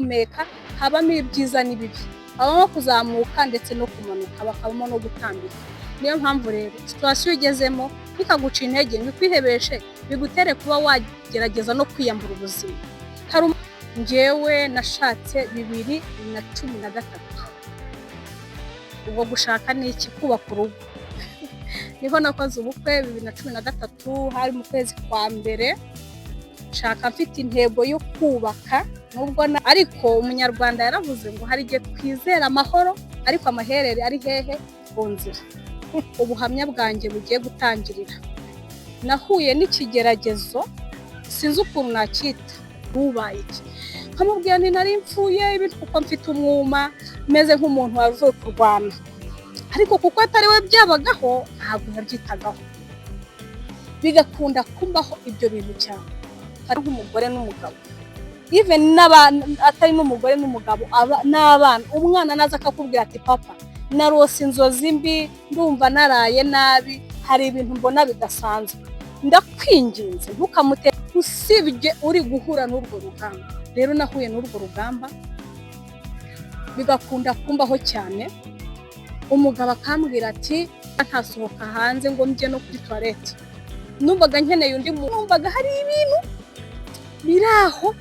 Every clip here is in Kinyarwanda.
Guhumeka habamo ibyiza n'ibibi, habamo kuzamuka ndetse no kumanuka, bakabamo no gutambika. Niyo mpamvu rero situation ugezemo bikaguca intege ngo ikwihebeshe, bigutere kuba wagerageza no kwiyambura ubuzima. Hari njyewe nashatse 2013. Ubwo gushaka ni iki? Kubaka urugo. Niho nakoze ubukwe 2013, hari mu kwezi kwa mbere. Nshaka mfite intego yo kubaka, nubwo ariko Umunyarwanda yaravuze ngo hari igihe twizera amahoro, ariko amaherere ari hehe? Ku nzira. Ubuhamya bwanjye bugiye gutangirira, nahuye n'ikigeragezo, sinzi ukuntu nacyita. Bubaye iki? Nkamubwira nti nari mfuye ibintu, kuko mfite umwuma, meze nk'umuntu wavuye kurwana. Ariko kuko atari we byabagaho, ntabwo yabyitagaho. Bigakunda kumbaho ibyo bintu cyane, ari nk'umugore n'umugabo, even n'abana, atari n'umugore n'umugabo, n'abana. Umwana naza akakubwira ati: "Papa, narose inzozi mbi, ndumva naraye nabi, hari ibintu mbona bidasanzwe," ndakwinginze ntukamute, usibye uri guhura n'urwo rugamba. Rero nahuye n'urwo rugamba, bigakunda kumbaho cyane. Umugabo akambwira ati ntasohoka hanze ngo njye no kuri toilette. Numvaga nkeneye undi muntu, numvaga hari ibintu biri aho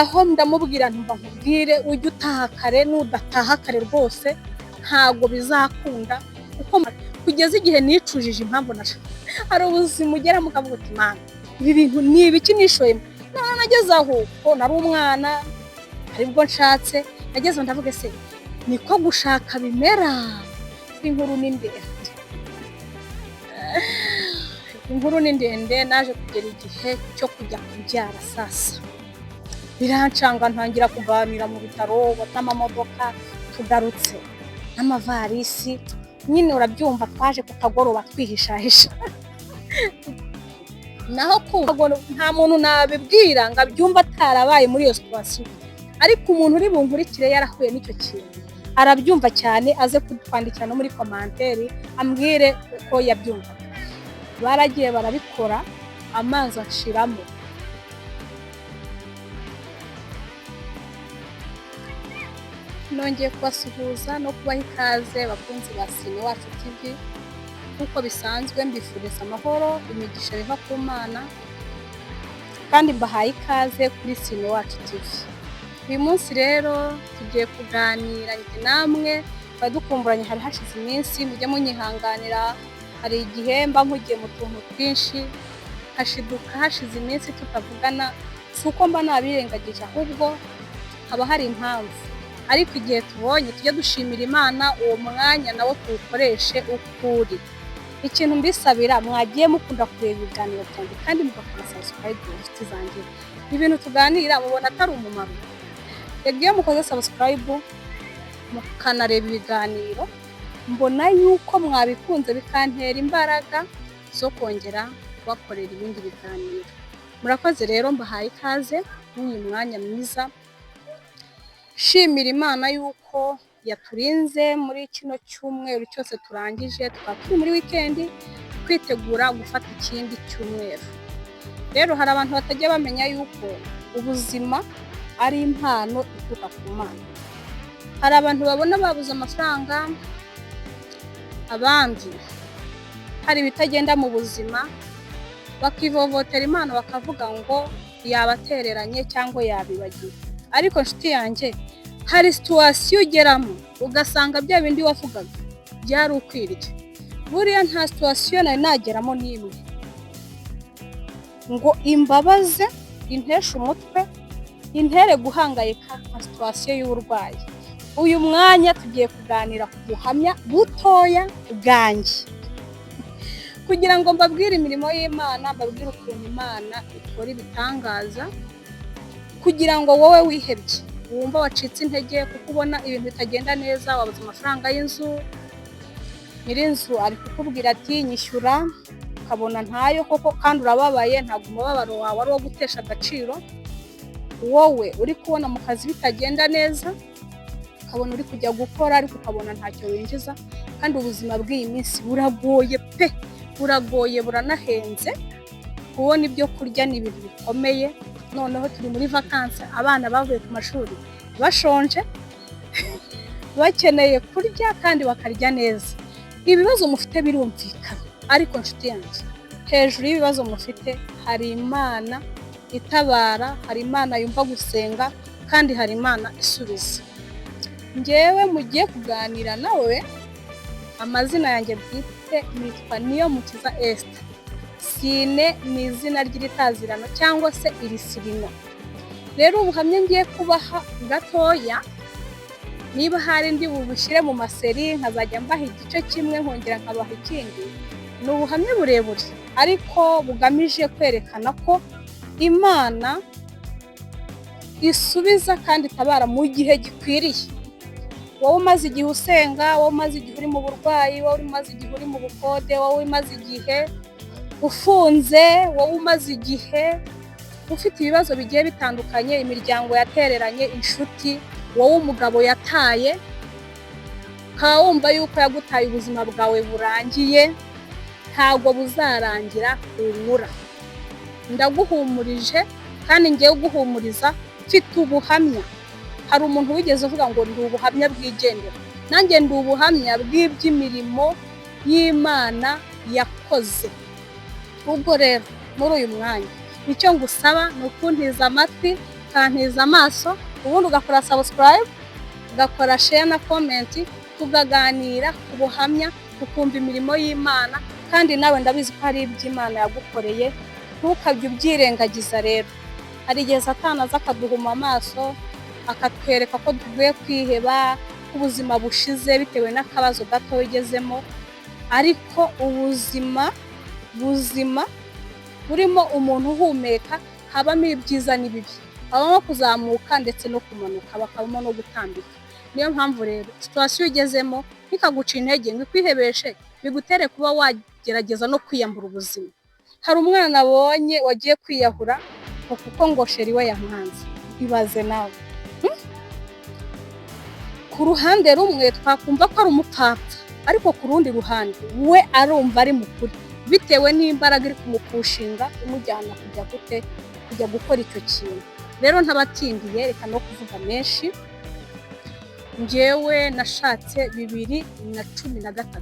aho. Ndamubwira ntumva nkubwire, ujye utaha kare, nudataha kare rwose ntabwo bizakunda. Kuko kugeza igihe nicujije impamvu nashaka. Hari ubuzima ugeramo ukavuga uti: "Mana, ibi bintu ni ibiki nishoyemo?" None nageze aho ko nari umwana, aribwo nshatse, nageze aho ndavuga: "Ese niko gushaka bimera?" Inkuru ni ndende, inkuru ni ndende. Naje kugera igihe cyo kujya kubyara. Sasa birancanga, ntangira kuganira mu bitaro n'amamodoka, tugarutse n'amavarisi nyine, urabyumva. Twaje ku kagoroba twihishahisha. Naho kumva nta muntu nabibwira ngo abyumve atarabaye muri iyo situation, ariko umuntu uri bunkurikire yarahuye n'icyo kintu arabyumva cyane, aze kutwandikira no muri commentaire ambwire uko yabyumvaga. Baragiye barabikora, amazi anshiramo. Nongeye kubasuhuza no kubaha ikaze, bakunzi ba Sine Wacu TV. Nk'uko bisanzwe, mbifuriza amahoro, imigisha biva ku Mana, kandi mbahaye ikaze kuri Sine Wacu TV. Uyu munsi rero tugiye kuganira njye namwe. Twari dukumburanye, hari hashize iminsi, mujye munyihanganira. Hari igihe mba mpugiye mu tuntu twinshi, hashiduka hashize iminsi tutavugana. Si uko mba nabirengagije, ahubwo haba hari impamvu. Ariko igihe tubonye, tujye dushimira Imana, uwo mwanya nawo tuwukoreshe uko uri. Ikintu mbisabira, mwagiye mukunda kureba ibiganiro byanjye kandi mugakora subscribe, inshuti zanjye? Ibintu tuganira mubona atari umumaro? Rega iyo mukoze subscribe, mukanareba ibiganiro, mbona yuko mwabikunze, bikantera imbaraga zo kongera kubakorera ibindi biganiro. Murakoze rero, mbahaye ikaze muri uyu mwanya mwiza. Shimira Imana yuko yaturinze muri kino cyumweru cyose turangije, tukaba turi muri weekend twitegura gufata ikindi cyumweru. Rero hari abantu batajya bamenya yuko ubuzima ari impano ituruka ku Mana. Hari abantu babona babuze amafaranga, abandi hari ibitagenda mu buzima, bakivovotera Imana, bakavuga ngo yabatereranye cyangwa yabibagiwe. Ariko nshuti yanjye, hari situation ugeramo ugasanga bya bindi wavugaga byari ukwirya. Buriya nta situation nari nageramo n'imwe ngo imbabaze, inteshe umutwe, intere guhangayika nka situation y'uburwayi. Uyu mwanya tugiye kuganira ku buhamya butoya bwanjye, kugira ngo mbabwire imirimo y'Imana, mbabwire ukuntu Imana ikora ibitangaza, kugira ngo wowe wihebye, wumva wacitse intege kuko ubona ibintu bitagenda neza, wabuze amafaranga y'inzu, nyir'inzu ari kukubwira ati: "Nyishyura," ukabona ntayo koko, kandi urababaye. Ntabwo umubabaro wawe ari uwo gutesha agaciro. Wowe uri kubona mu kazi bitagenda neza, ukabona uri kujya gukora ariko ukabona ntacyo winjiza, kandi ubuzima bw'iyi minsi buragoye pe, buragoye, buranahenze. Kubona ibyo kurya ni ibintu bikomeye. Noneho turi muri vacances, abana bavuye ku mashuri. Bashonje, bakeneye kurya kandi bakarya neza. Ibibazo mufite birumvikana, ariko nshuti yanjye, hejuru y'ibibazo mufite hari Imana itabara, hari Imana yumva gusenga, kandi hari Imana isubiza. Ngewe mugiye kuganira nawe, amazina yanjye bwite nitwa Niyomukiza Esther. Sine ni izina ry'iritazirano cyangwa se irisirino. Rero ubuhamya ngiye kubaha gatoya, niba hari ndi bubushyire mu ma série, nkazajya mbaha igice kimwe nkongera nkabaha ikindi. Ni ubuhamya burebure ariko bugamije kwerekana ko Imana isubiza kandi itabara mu gihe gikwiriye. Wowe umaze igihe usenga, wowe umaze igihe uri mu burwayi, wowe umaze igihe uri mu bukode, wowe umaze igihe ufunze, wowe umaze igihe ufite ibibazo bigiye bitandukanye, imiryango yatereranye, inshuti, wowe umugabo yataye, ukaba wumva yuko yagutaye, ubuzima bwawe burangiye, ntabwo buzarangira, humura. Ndaguhumurije kandi ngiye guhumuriza mfite ubuhamya. Hari umuntu wigeze uvuga ngo ndi ubuhamya bwigendera, nanjye ndi ubuhamya bw'iby'imirimo y'Imana yakoze. Ubwo rero muri uyu mwanya icyo ngusaba ni ukuntiza amatwi, ukantiza amaso, ubundi ugakora subscribe, ugakora share na comment, tukaganira ku buhamya, tukumva imirimo y'Imana. Kandi nawe ndabizi ko hari ibyo Imana yagukoreye, ntukajye ubyirengagiza. Rero hari igihe Satani aza akaduhuma amaso, akatwereka ko tugiye kwiheba, ko ubuzima bushize bitewe n'akabazo gato ugezemo. Ariko ubuzima buzima burimo umuntu uhumeka, habamo ibyiza n'ibibi, habamo kuzamuka ndetse no kumanuka, bakabamo no gutambika. Niyo mpamvu rero situation ugezemo ntikaguce intege ngo ikwihebeshe, bigutere kuba wagerageza no kwiyambura ubuzima. Hari umwana nabonye wagiye kwiyahura ngo kuko ngo chéri we yamwanze. Ibaze nawe! Ku ruhande rumwe twakumva ko ari umupfapfa, ariko ku rundi ruhande we arumva ari mukuri bitewe n'imbaraga iri kumupushinga, imujyana kujya gute, kujya gukora icyo kintu. Rero ntabatindiye, reka no kuvuga menshi. Njyewe nashatse 2013.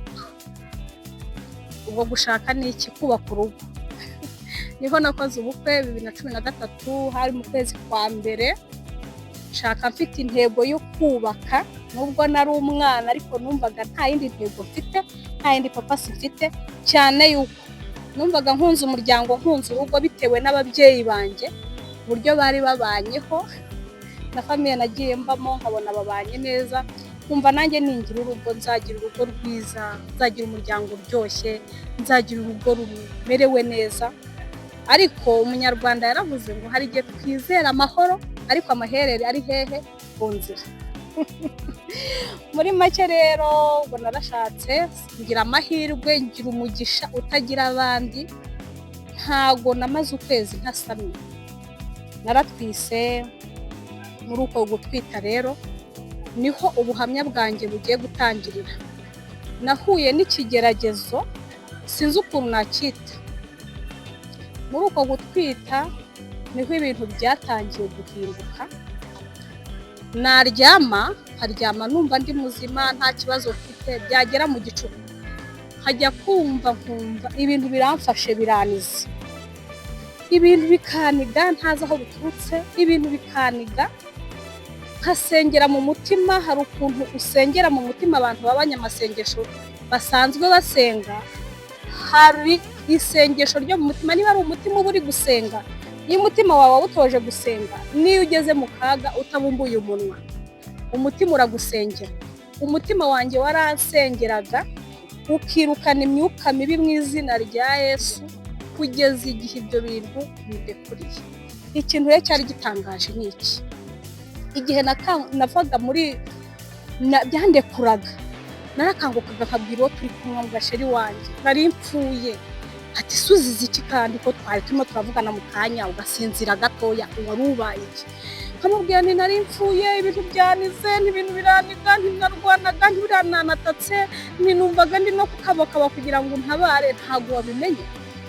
Ubwo gushaka ni iki? Kubaka urugo. Niho nakoze ubukwe 2013, hari mu kwezi kwa mbere. Nshaka mfite intego yo kubaka, nubwo nari umwana, ariko numvaga nta yindi ntego mfite, nta yindi purpose mfite, cyane yuko numvaga nkunze umuryango, nkunze urugo, bitewe n'ababyeyi banjye uburyo bari babanyeho na famille nagiye mbamo, nkabona babanye neza, nkumva nanjye ningira urugo nzagira urugo rwiza, nzagira umuryango uryoshye, nzagira urugo rumerewe neza. Ariko Umunyarwanda yaravuze ngo hari igihe twizera amahoro, ariko amaherere ari hehe? Ku nzira. Muri make rero, ubwo narashatse, ngira amahirwe, ngira umugisha utagira abandi. Ntago namaze ukwezi ntasamye, naratwise. Muri uko gutwita rero niho ubuhamya bwanjye bugiye gutangirira. Nahuye n'ikigeragezo, sinzi ukuntu nacyita. Muri uko gutwita niho ibintu byatangiye guhinduka. Naryama, nkaryama numva ndi muzima, nta kibazo mfite, byagera mu gicuku nkajya kumva nkumva ibintu biramfashe, biranize, ibintu bikaniga ntazi aho biturutse, ibintu bikaniga, nkasengera mu mutima. Hari ukuntu usengera mu mutima, abantu b'abanyamasengesho basanzwe basenga, hari isengesho ryo mu mutima. Niba ari umutima uba uri gusenga, iyo umutima wawe wawutoje gusenga, niyo ugeze mu kaga utabumbuye umunwa, umutima uragusengera. Umutima wanjye waransengeraga, ukirukana imyuka mibi mu izina rya Yesu, kugeza igihe ibyo bintu bindekuriye. Ikintu rero cyari gitangaje ni iki: igihe navaga muri byandekuraga, narakangukaga nkabwira uwo turi kumwe ngo: "Chéri wanjye, nari mpfuye." Ati: "Suzize iki kandi ko twari turimo turavugana mu kanya ugasinzira gatoya, wari ubaye iki?" Nkamubwira nti: "Nari mpfuye, ibintu byanize, ibintu biraniga, ntinarwanaga, ntibirananatatse, ntinumvaga ndi no kukabakaba kugira ngo untabare, ntabwo wabimenye?"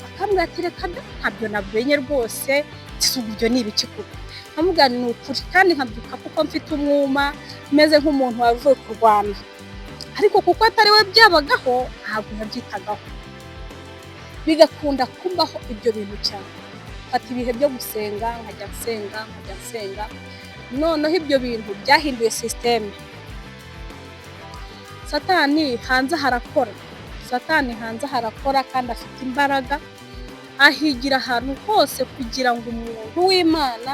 Akambwira ati: "Reka da, ntabyo namenye rwose." Ibyo ni ibiki koko? Nkamubwira nti ni ukuri, kandi nkabyuka kuko mfite umwuma, meze nk'umuntu wavuye kurwana. Ariko kuko atari we byabagaho, ntabwo yabyitagaho. Bigakunda kumbaho ibyo bintu cyane. Mfata ibihe byo gusenga, nkajya nsenga, nkajya nsenga. Noneho ibyo bintu byahinduye système. Satani hanze harakora, Satani hanze harakora kandi afite imbaraga, ahigira ahantu hose kugira ngo umuntu w'Imana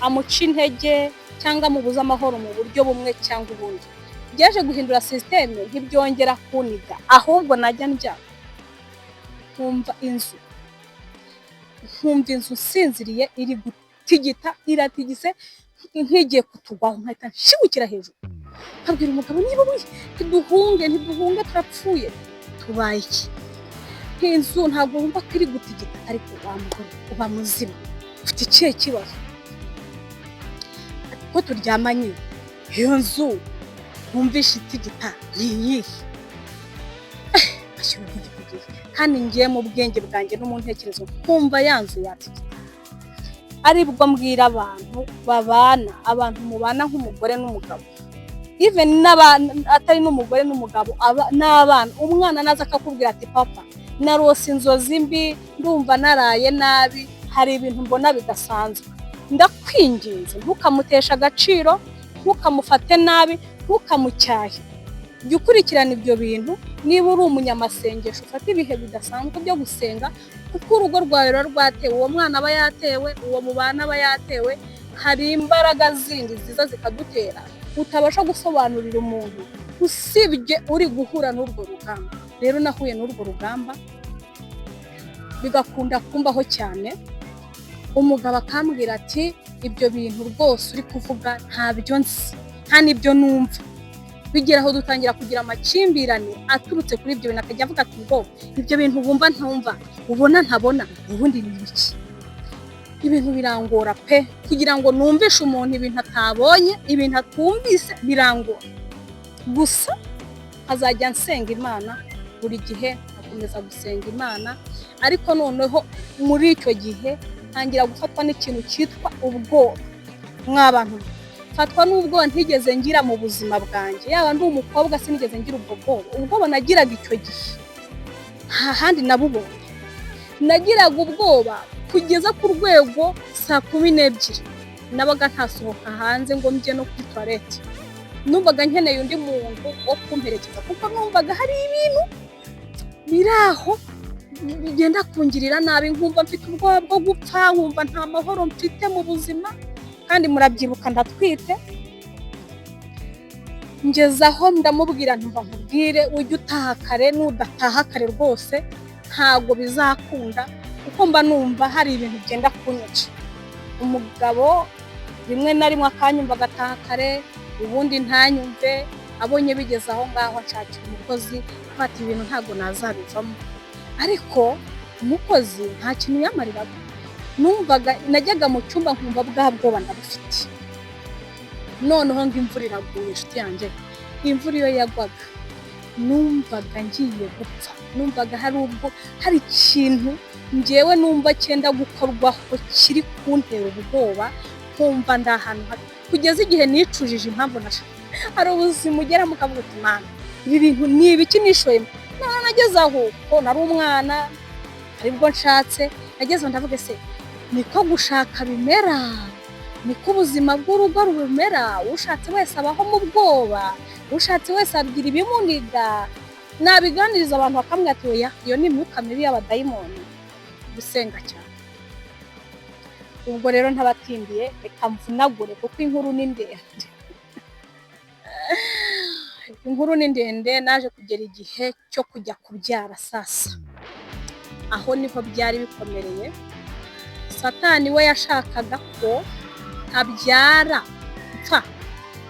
amuce intege cyangwa amubuze amahoro mu buryo bumwe cyangwa ubundi. Byaje guhindura système, ntibyongera kuniga, ahubwo najya ndyama nkumva inzu, nkumva inzu nsinziriye iri gutigita, iratigise nk'igiye kutugwaho, nkahita nshigukira hejuru, nkabwira umugabo: "Niba we, ntiduhunge, ntiduhunge, turapfuye, tubaye iki? Nk'inzu ntabwo wumva ko iri gutigita? Ariko wa mugore, uba muzima, ufite ikihe kibazo ko turyamanye? Iyo nzu wumvishe itigita ni iyihe?" Ashyira ubwenge ku gihe, kandi ngiye mu bwenge bwanjye no mu ntekerezo nkumva ya nzu yatigita. Aribwo mbwira abantu babana, abantu mubana nk'umugore n'umugabo, even atari n'umugore n'umugabo, n'abana, umwana naza akakubwira ati: "Papa, narose inzozi mbi, ndumva naraye nabi, hari ibintu mbona bidasanzwe," ndakwinginze ntukamuteshe agaciro, ntukamufate nabi, ntukamucyahe. Jya ukurikirana ibyo bintu. Niba uri umunyamasengesho, ufate ibihe bidasanzwe byo gusenga, kuko urugo rwawe ruba rwatewe, uwo mwana aba yatewe, uwo mubana aba yatewe. Hari imbaraga zindi ziza zikadutera utabasha gusobanurira umuntu usibye uri guhura n'urwo rugamba. Rero nahuye n'urwo rugamba, bigakunda kumbaho cyane. Umugabo akambwira ati: "Ibyo bintu rwose uri kuvuga ntabyo nzi, nta n'ibyo numva." Bigera aho dutangira kugira amakimbirane aturutse kuri ibyo bintu, akajya avuga ati: "Ngo ibyo bintu wumva ntumva, ubona ntabona, ubundi ni ibiki?" Ibintu birangora pe! Kugira ngo numvishe umuntu ibintu atabonye, ibintu atumvise, birangora. Gusa nkazajya nsenga Imana buri gihe, nkakomeza gusenga Imana. Ariko noneho muri icyo gihe ntangira gufatwa n'ikintu cyitwa ubwoba. Mw'abantu, fatwa n'ubwoba ntigeze ngira mu buzima bwanjye. Yaba ndi umukobwa, sinigeze ngira ubwo bwoba. Ubwoba nagiraga icyo gihe nta handi nabubonye. Nagiraga ubwoba kugeza ku rwego saa 12 nabaga ntasohoka hanze ngo njye no kuri toilette. Numvaga nkeneye undi muntu wo kumperekeza, kuko numvaga hari ibintu biri aho bigenda kungirira nabi, nkumva mfite ubwoba bwo gupfa, nkumva nta mahoro mfite mu buzima. Kandi murabyibuka ndatwite. Ngeze aho ndamubwira ntumva nkubwire, ujye utaha kare, nudataha kare rwose ntabwo bizakunda, kuko mba numva hari ibintu byenda kunyica. Umugabo rimwe na rimwe akanyumva agataha kare, ubundi ntanyumve. Abonye bigeze aho ngaho, anshakira umukozi, ati ibintu ntabwo nazabivamo. Ariko umukozi nta kintu yamariraga. Numvaga najyaga mu cyumba nkumva bwa bwoba ndabufite. Noneho ngo imvura iraguye, inshuti yanjye, imvura iyo yagwaga numvaga ngiye gupfa. Numvaga hari ubwo hari ikintu ngewe numva cyenda gukorwaho kiri kuntera ubwoba, nkumva ndi ahantu habi, kugeza igihe nicujije impamvu nashaka. Hari ubuzima ugeramo ukavuga uti: "Mana, ibi bintu ni ibiki nishoyemo?" Noneho nageze aho ko nari umwana, aribwo nshatse, nageze aho ndavuga: "Se niko gushaka bimera? Niko ubuzima bw'urugo bumera? Ushatse wese abaho mu bwoba, ushatse wese agira ibimuniga." Nabiganiriza abantu bakambwira ati: "Oya, iyo ni imyuka mibi y'abadayimoni, gusenga cyane." Ubwo rero ntabatindiye, reka mvunagure kuko inkuru ni ndende, inkuru ni ndende. Naje kugera igihe cyo kujya kubyara. Sasa aho niho byari bikomereye. Satani we yashakaga ko ntabyara, mpfa.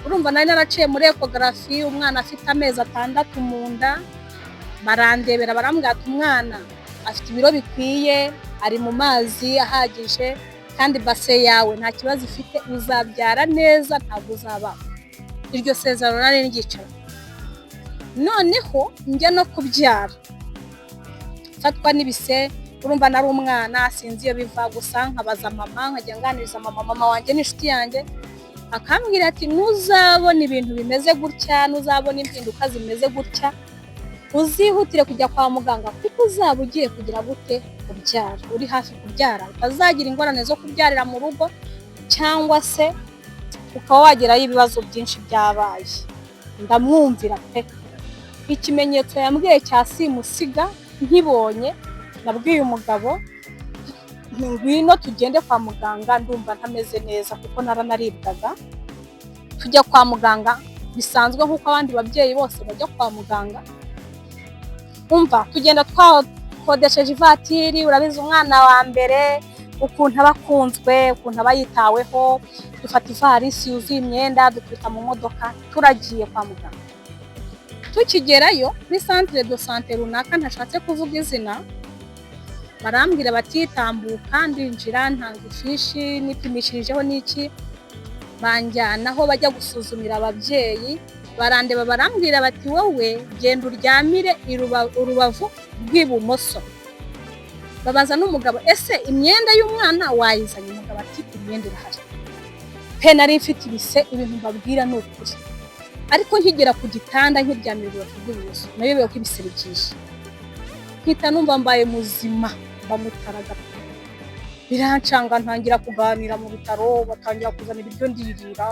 Urumva nari naraciye muri échographie, umwana afite amezi 6 mu nda, barandebera barambwira ati: "Umwana afite ibiro bikwiye, ari mu mazi ahagije, kandi bassin yawe nta kibazo ifite, uzabyara neza, ntabwo uzabagwa." Iryo sezerano nari ryicara. Noneho njya no kubyara, mfatwa n'ibise. Urumva nari umwana, sinzi iyo biva, gusa nkabaza mama, nkajya nganiriza mama. Mama wanjye ni inshuti yanjye, akambwira ati: "Nuzabona ibintu bimeze gutya, nuzabona impinduka zimeze gutya, uzihutire kujya kwa muganga, kuko uzaba ugiye kugira gute? Kubyara, uri hafi kubyara, utazagira ingorane zo kubyarira mu rugo cyangwa se ukaba wagerayo ibibazo byinshi byabaye." Ndamwumvira pe. Ikimenyetso yambwiye cya simusiga nkibonye, nabwiye umugabo nti: "Ngwino tugende kwa muganga, ndumva ntameze neza," kuko naranaribwaga. Tujya kwa muganga bisanzwe nk'uko abandi babyeyi bose bajya kwa muganga. Umva, tugenda twakodesheje ivatiri. Urabizi umwana wa mbere ukuntu aba akunzwe, ukuntu aba yitaweho. Dufata ivarisi yuzuye imyenda, dukubita mu modoka, turagiye kwa muganga. Tukigerayo kuri centre de santé runaka ntashatse kuvuga izina, barambwira bati: "Tambuka." Ndinjira, ntanga ifishi nipimishirijeho n'iki, banjyana aho bajya gusuzumira ababyeyi. Barandeba, barambwira bati: "Wowe genda uryamire urubavu rw'ibumoso." Babaza n'umugabo: "Ese imyenda y'umwana wayizanye?" Umugabo ati: "Imyenda irahari." Pe, nari mfite ibise, ibintu mbabwira ni ukuri. Ariko nkigera ku gitanda, nkiryamira urubavu rw'ibumoso, nayobewe ko ibise bigiye, mpita numva mbaye muzima, bamutaraga, birancanga, ntangira kuganira mu bitaro. Batangira kuzana ibiryo, ndirira.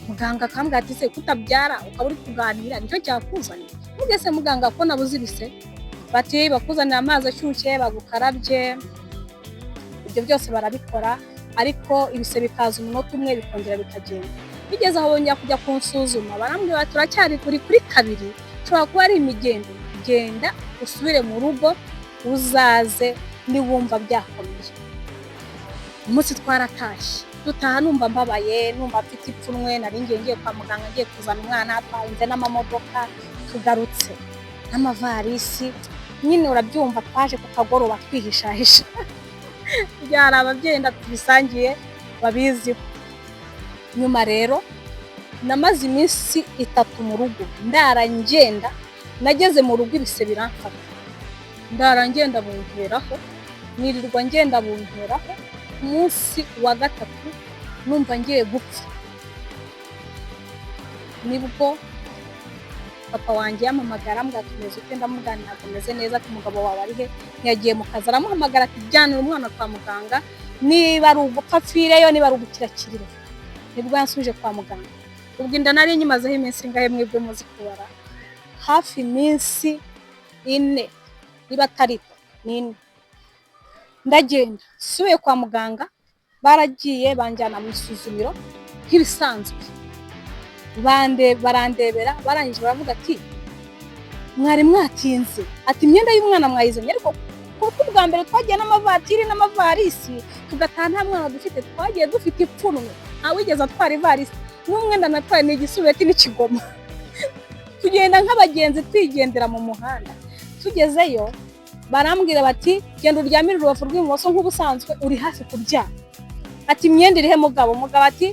Muganga akambwira ati: "Se kutabyara ukaba uri kuganira, nicyo cyakuzanye?" Mugese muganga ko nabuze ibise? Bati: "Bakuzanira amazi ashyushye bagukarabye." Ibyo byose barabikora, ariko ibise bikaza umunota umwe, bikongera bikagenda. Bigeze aho bongera kujya kunsuzuma, barambwira bati: "Uracyari kuri kabiri, ushobora kuba ari imigendo, genda usubire mu rugo, uzaze niwumva byakomeye." Umunsi twaratashye, dutaha numva mbabaye, numva mfite ipfunwe. Nari ngiye kwa muganga, ngiye kuzana umwana, twarinze n'amamodoka, tugarutse n'amavarisi nyine, urabyumva. Twaje ku kagoroba twihishahisha. Byari ababyeyi tubisangiye babiziho. Nyuma rero namaze iminsi 3 mu rugo ndara ngenda. Nageze mu rugo ibise biramfata, ndara ngenda bunkeraho, nirirwa ngenda bunkeraho. Ku munsi wa gatatu numva ngiye gupfa, nibwo papa wanjye yampamagara, ambwira ati: "Umeze ute?" Ndamubwira ntabwo meze neza. Ati: "Umugabo wawe ari he?" Ntiyagiye mu kazi. Aramuhamagara ati: "Jyanira umwana kwa muganga, niba ari ugupfa apfireyo, niba ari ugukira akirire." Nibwo yansubije kwa muganga. Ubwo inda nari nyimazeho iminsi ingahe mwebwe muzi kubara? Hafi iminsi 4, niba atari itatu, ni 4. Ndagenda, nsubiye kwa muganga, baragiye banjyana mu isuzumiro nk'ibisanzwe, barandebera, barangije baravuga ati: "Mwari mwatinze." Ati: "Imyenda y'umwana mwayizanye?" Ariko kuko ubwa mbere twagiye n'amavatiri n'amavarisi, tugataha nta mwana dufite, twagiye dufite ipfunwe, ntawigeze atwara ivarisi, n'umwenda natwaye ni igisurubeti n'ikigoma, tugenda nk'abagenzi twigendera mu muhanda. Tugezeyo barambwira bati: "Genda uryamire urubavu rw'ibumoso nk'ubusanzwe, uri hafi kubyara." Ati: "Imyenda irihe mugabo?" Mugabo ati: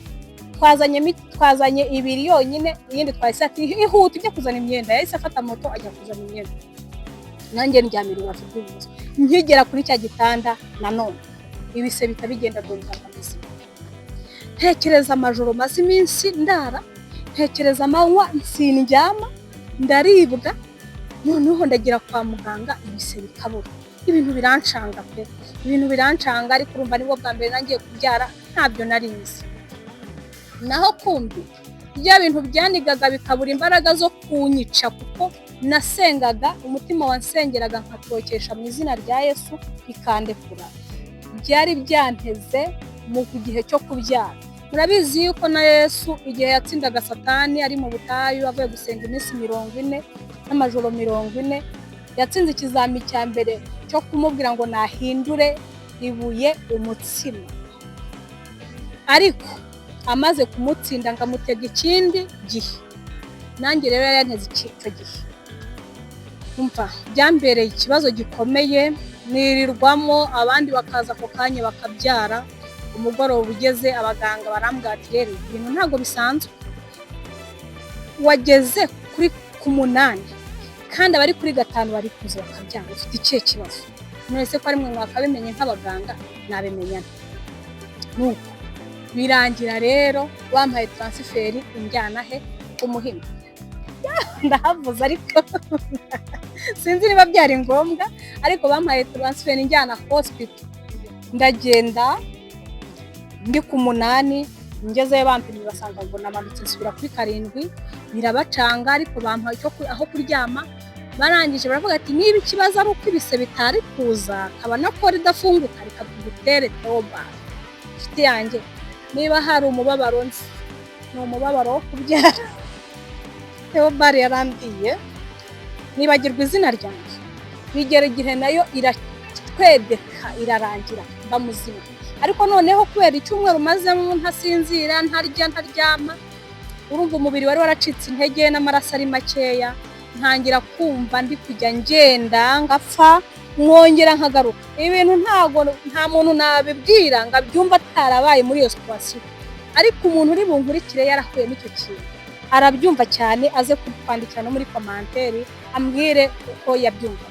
"Twazanye ibiri yonyine, iyindi twahise." Ati: "Ihute ujye kuzana imyenda." Yahise afata moto ajya kuzana imyenda, nanjye ndyamira urubavu rw'ibumoso. Nkigera kuri cya gitanda nanone ibise bihita bigenda, ndongera muzima. Ntekereza amajoro maze iminsi ndara, ntekereza amanywa sindyama, ndaribwa, noneho ndagera kwa muganga ibise bikabura. Ibintu birancanga pe, ibintu birancanga. Ariko urumva nibwo bwa mbere nangiye kubyara, ntabyo nari nzi. Naho kumbi bya bintu byanigaga bikabura imbaraga zo kunyica, kuko nasengaga, umutima wansengeraga nkatokesha mu izina rya Yesu bikandekura. Byari byanteze mu gihe cyo kubyara. Murabizi yuko na Yesu igihe yatsindaga Satani ari mu butayu, avuye gusenga iminsi 40 n'amajoro 40, yatsinze ikizami cya mbere cyo kumubwira ngo nahindure ibuye umutsima. Ariko amaze kumutsinda ngo amutega ikindi gihe. Nanjye rero yari yanteze icyo gihe. Umva, byambereye ikibazo gikomeye, nirirwamo, abandi bakaza ako kanya bakabyara. Umugoroba ugeze, abaganga barambwira ati: "Rero ibintu ntabwo bisanzwe, wageze kuri ku munani kandi abari kuri gatanu bari kuza bakabyara, ufite ikihe kibazo?" None se ko ari mwe mwakabimenye nk'abaganga, nabimenya nte? Nuko birangira rero bampaye transfer injyana he? Ku Muhima. Ndahavuze ariko sinzi niba byari ngombwa, ariko bampaye transfer injyana hospital. Ndagenda ndi ku 8, ngezeyo bampimye basanga ngo namanutse nsubira kuri 7, birabacanga, ariko bampa aho kuryama. Barangije baravuga ati: "Niba ikibazo ari uko ibise bitari kuza, akaba na col idafunguka, reka tugutere Theobald." Inshuti yanjye, niba hari umubabaro nzi, ni umubabaro wo kubyara. Theobald yarandiye, nibagirwa izina ryanjye, bigera igihe nayo iratwedeka, irarangira, mba muzima. Ariko noneho kubera icyumweru mazemo ntasinzira, ntarya, ntaryama, urumva umubiri wari waracitse intege n'amaraso ari makeya, ntangira kumva ndi kujya ngenda ngapfa, nkongera nkagaruka. Ibintu ntabwo nta muntu nabibwira ngo abyumve atarabaye muri iyo situation, ariko umuntu uri bunkurikire yarahuye n'icyo kintu arabyumva cyane, aze kutwandikira no muri commentaire ambwire uko yabyumva.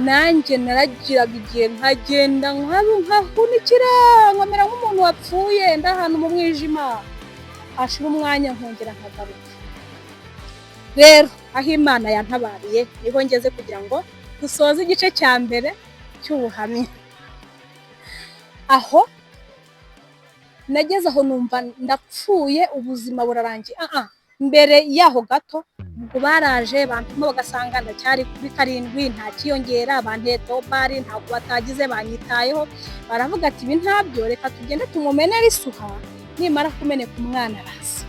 Nanjye naragiraga igihe nkagenda nkahunikira, nkamera nk'umuntu wapfuye, ndahantu mu mwijima, hashira umwanya nkongera nkagaruka. Rero aho Imana yantabariye niho ngeze kugira ngo dusoze igice cya mbere cy'ubuhamya. Aho nageze aho numva ndapfuye, ubuzima burarangiye. Aha mbere yaho gato ubwo baraje bampima bagasanga ndacyari kuri 7, nta kiyongera. Banteye Theobald, ntabwo batagize, banyitayeho, baravuga ati: "Ibi ntabyo, reka tugende tumumenere isuha, nimara kumeneka umwana araza."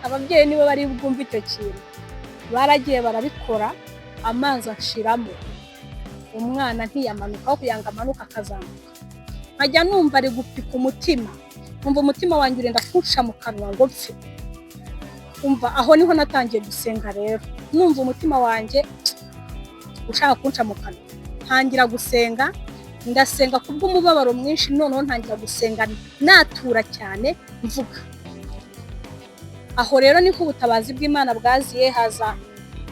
Ababyeyi nibo bari bwumve icyo kintu. Baragiye barabikora, amazi ashiramo, umwana ntiyamanuka, aho kugira ngo amanuke akazamuka. Nkajya numva ari gupika umutima, nkumva umutima wanjye urenda kunca mu kanwa ngo mpfe. Umva, aho niho natangiye gusenga rero, numva umutima wanjye ushaka kunca mu kanwa, ntangira gusenga. Ndasenga kubw'umubabaro mwinshi, noneho ntangira gusenga natura cyane mvuga. Aho rero niko ubutabazi bw'Imana bwaziye. Haza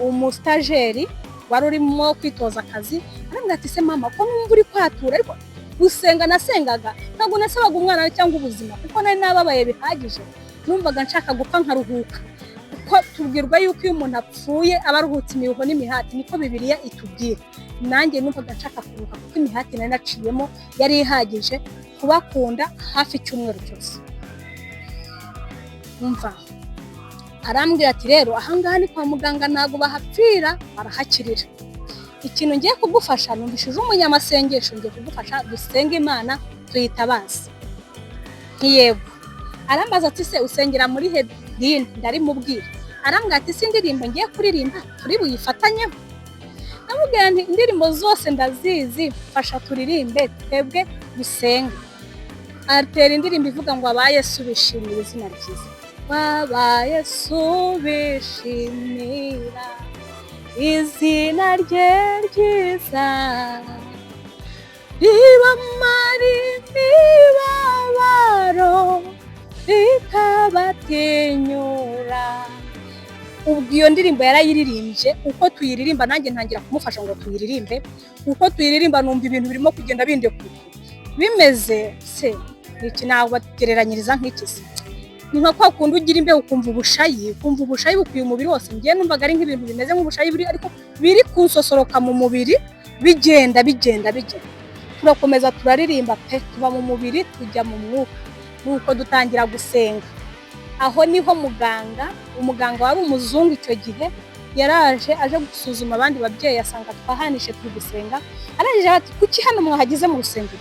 umustagiaire wari urimo kwitoza akazi, arambwira ati: "Se mama, ko numva uri kwatura?" Ariko gusenga nasengaga ntabwo nasabaga umwana cyangwa ubuzima, kuko nari nababaye bihagije, numvaga nshaka gupfa nkaruhuka, kuko tubwirwa yuko iyo umuntu apfuye aba aruhutse imiruho n'imihati, niko Bibiliya itubwira. Nanjye numvaga nshaka kuruhuka, kuko imihati nari naciyemo yari ihagije kubakunda hafi icyumweru cyose. Umva, arambwira ati: "Rero ahangaha ni kwa muganga, ntabwo bahapfira, barahakirira. Ikintu ngiye kugufasha, numvishije umunyamasengesho, ngiye kugufasha dusenge Imana tuyitabaze." Ntiyego. Arambaza ati: "Se usengera muri he dini?" Ndarimubwira. Arambwira ati: "Si indirimbo ngiye kuririmba turi buyifatanyeho?" Ndamubwira nti: "Indirimbo zose ndazizi, fasha turirimbe, twebwe dusenge." Atera indirimbo ivuga ngo: "Aba Yesu bishimira izina ryiza, aba Yesu bishimira izina rye ryiza, ribamara imibabaro rikabatinyura." Ubwo iyo ndirimbo yarayiririmbye, uko tuyiririmba nanjye ntangira kumufasha ngo tuyiririmbe. Uko tuyiririmba numva ibintu birimo kugenda bindekura, bimeze se iki nabagereranyiriza nk'iki se? Ni nka kwa kundi ugira imbeho ukumva ubushayi, ukumva ubushayi bukwiye umubiri wose. Ngewe numvaga ari nk'ibintu bimeze nk'ubushayi buri ariko biri kunsosoroka mu mubiri, bigenda bigenda bigenda. Turakomeza turaririmba pe, tuva mu mubiri tujya mu mwuka, nuko dutangira gusenga. Aho niho muganga, umuganga wari umuzungu icyo gihe, yaraje aje gusuzuma abandi babyeyi, asanga twahanishe turi gusenga. Arangije ati: "Kuki hano mwahageze mu rusengero?"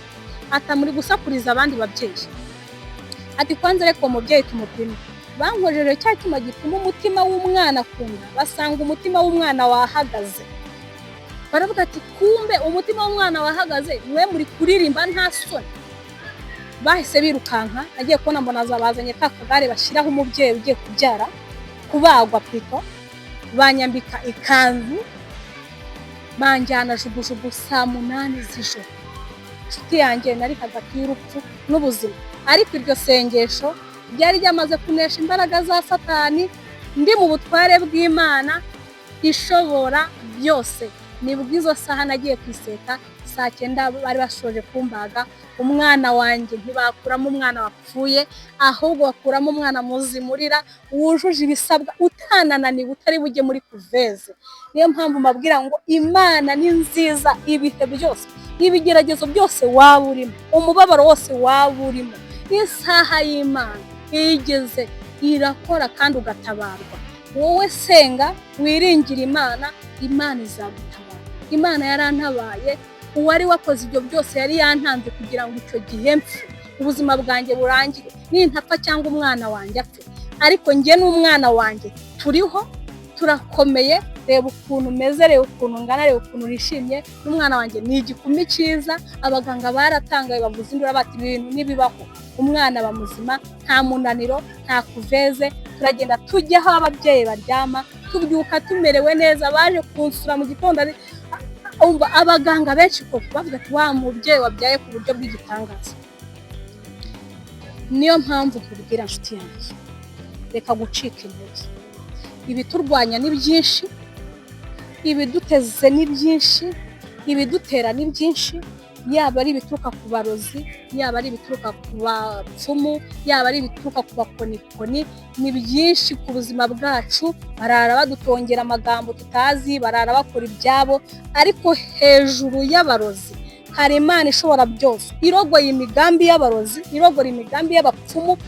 Ata muri gusakuriza abandi babyeyi. Ati: "Kwanza reka uwo mubyeyi tumupime." Bankojeje cya cyuma gipima umutima w'umwana ku nda, basanga umutima w'umwana wahagaze. Baravuga ati: "Kumbe umutima w'umwana wahagaze, mwe muri kuririmba nta soni?" Bahise birukanka. Agiye kubona mbona bazanye ka kagare bashyiraho umubyeyi ugiye kubyara, kubagwa pito, banyambika ikanzu, banjyana jugujugu saa 8 z'ijoro. Inshuti yanjye, nari hagati y'urupfu n'ubuzima, ariko iryo sengesho ryari ryamaze kunesha imbaraga za Satani, ndi mu butware bw'Imana ishobora byose. Nibwo izo saha nagiye ku iseta, saa 9 bari bashoje kumbaga. Umwana wanjye ntibakuramo umwana wapfuye, ahubwo bakuramo umwana muzima urira, wujuje ibisabwa, utanananiwe, utari bujye muri couveuse. Niyo mpamvu mbabwira ngo Imana ni nziza ibihe byose. Ibigeragezo byose waba urimo, umubabaro wose waba urimo, isaha y'Imana iyo igeze irakora kandi ugatabarwa. Wowe senga, wiringire Imana, Imana izagutabara. Imana yarantabaye. Uwari wakoze ibyo byose yari yantanze kugira ngo icyo gihe mpfe, ubuzima bwanjye burangire, nintapfa cyangwa umwana wanjye apfe. Ariko njye n'umwana wanjye turiho, turakomeye. Reba ukuntu umeze, reba ukuntu ngana, reba ukuntu nishimye n'umwana wanjye ni igikumi cyiza. Abaganga baratangaye, bavuza induru bati: "Ibintu ntibibaho, umwana aba muzima, nta munaniro, nta couveuse." Turagenda tujya aho ababyeyi baryama, tubyuka tumerewe neza. Baje kunsura mu gitondo, umva, abaganga benshi koko bavuga ati: "Wa mubyeyi wabyaye ku buryo bw'igitangaza." Niyo mpamvu nkubwira, nshuti yanjye, reka gucika intege. Ibiturwanya ni byinshi, ibiduteze ni byinshi, ibidutera ni byinshi, yaba ari ibituruka ku barozi, yaba ari ibituruka ku bapfumu, yaba ari ibituruka ku bakonikoni, ni byinshi ku buzima bwacu. Barara badutongera amagambo tutazi, barara bakora ibyabo, ariko hejuru y'abarozi hari Imana ishobora byose, irogoye imigambi y'abarozi, irogora imigambi y'abapfumu,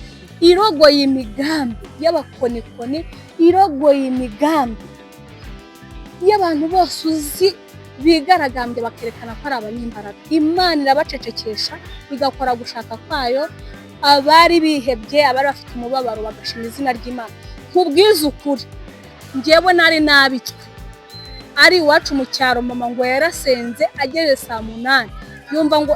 irogoye imigambi y'abakonikoni, irogoye imigambi y'abantu bose uzi bigaragambye bakerekana ko ari abanyembaraga. Imana irabacecekesha, igakora gushaka kwayo. Abari bihebye, abari bafite umubabaro, bagashima izina ry'Imana. Nkubwize ukuri, njyewe nari nabitswe ari iwacu mu cyaro. Mama ngo yarasenze, ageze saa 8 yumva ngo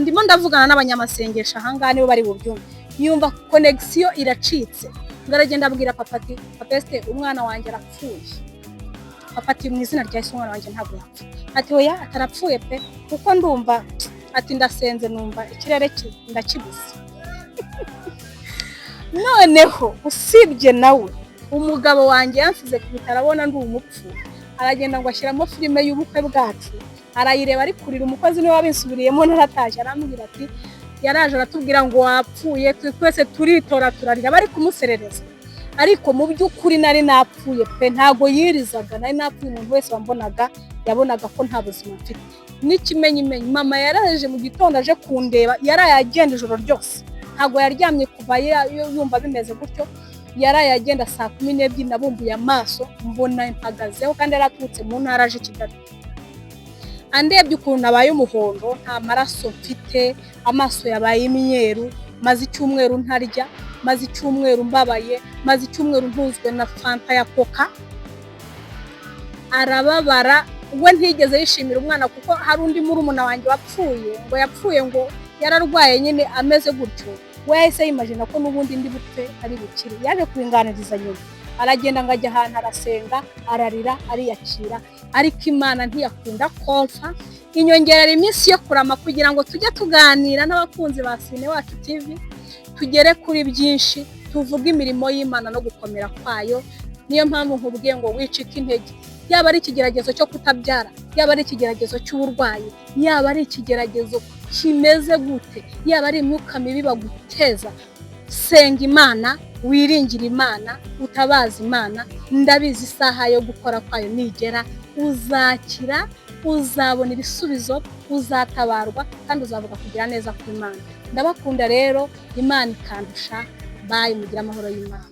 ndimo ndavugana n'abanyamasengesho ahangaha, nibo bari bubyumve. Yumva connexion iracitse, ngo aragenda abwira papa ati: "Papa, esite umwana wanjye arapfuye?" Papa ati: "Mu izina rya Yesu, umwana wanjye ntabwo yapfa." Ati: "Oya," atarapfuye pe, kuko ndumva, ati: "Ndasenze numva ikirere ndakibuze." Noneho usibye nawe, umugabo wanjye yansize ku bitaro abona ndi umupfu, aragenda ngo ashyiramo filime y'ubukwe bwacu, arayireba ari kurira. Umukozi niwe wabinsubiriyemo naratashye, arambwira ati: "Yaraje aratubwira ngo wapfuye, twese turitora turarira, bari kumuserereza." Ariko mu by'ukuri nari napfuye pe, ntago yirizaga, nari napfuye. Umuntu wese wambonaga yabonaga ko nta buzima mfite. N'ikimenyimenyi, mama yaraje mu gitondo aje kundeba, yaraye agenda ijoro ryose, ntabwo yaryamye kuva yumva bimeze gutyo. Yaraye agenda saa 12, nabumbuye amaso mbona mpagazeho, kandi yari aturutse mu ntara aje i Kigali. Andebye ukuntu abaye umuhondo, nta maraso mfite, amaso yabaye imyeru, maze icyumweru ntarya, maze icyumweru mbabaye, maze icyumweru ntuzwe na Fanta ya Coca. Arababara. We ntigeze yishimira umwana, kuko hari undi murumuna wanjye wapfuye, ngo yapfuye ngo yararwaye nyine ameze gutyo. We yahise yimagina ko n'ubundi ndi bupfe ari bukire. Yaje kubinganiriza nyuma. Aragenda ngo ajya ahantu arasenga, ararira, ariyakira. Ariko Imana ntiyakunda konfa, inyongerera iminsi yo kurama kugira ngo tujye tuganira n'abakunzi ba Sine Wacu TV, tugere kuri byinshi, tuvuge imirimo y'Imana no gukomera kwayo. Niyo mpamvu nkubwiye ngo wicike intege. Yaba ari ikigeragezo cyo kutabyara, yaba ari ikigeragezo cy'uburwayi, yaba ari ikigeragezo kimeze gute, yaba ari imyuka mibi baguteza, senga Imana, wiringire Imana, utabaza Imana. Ndabizi, isaha yo gukora kwayo nigera uzakira, uzabona ibisubizo, uzatabarwa kandi uzavuga kugira neza kw'Imana. Ndabakunda rero, Imana ikandusha. Bye, mugire amahoro y'Imana.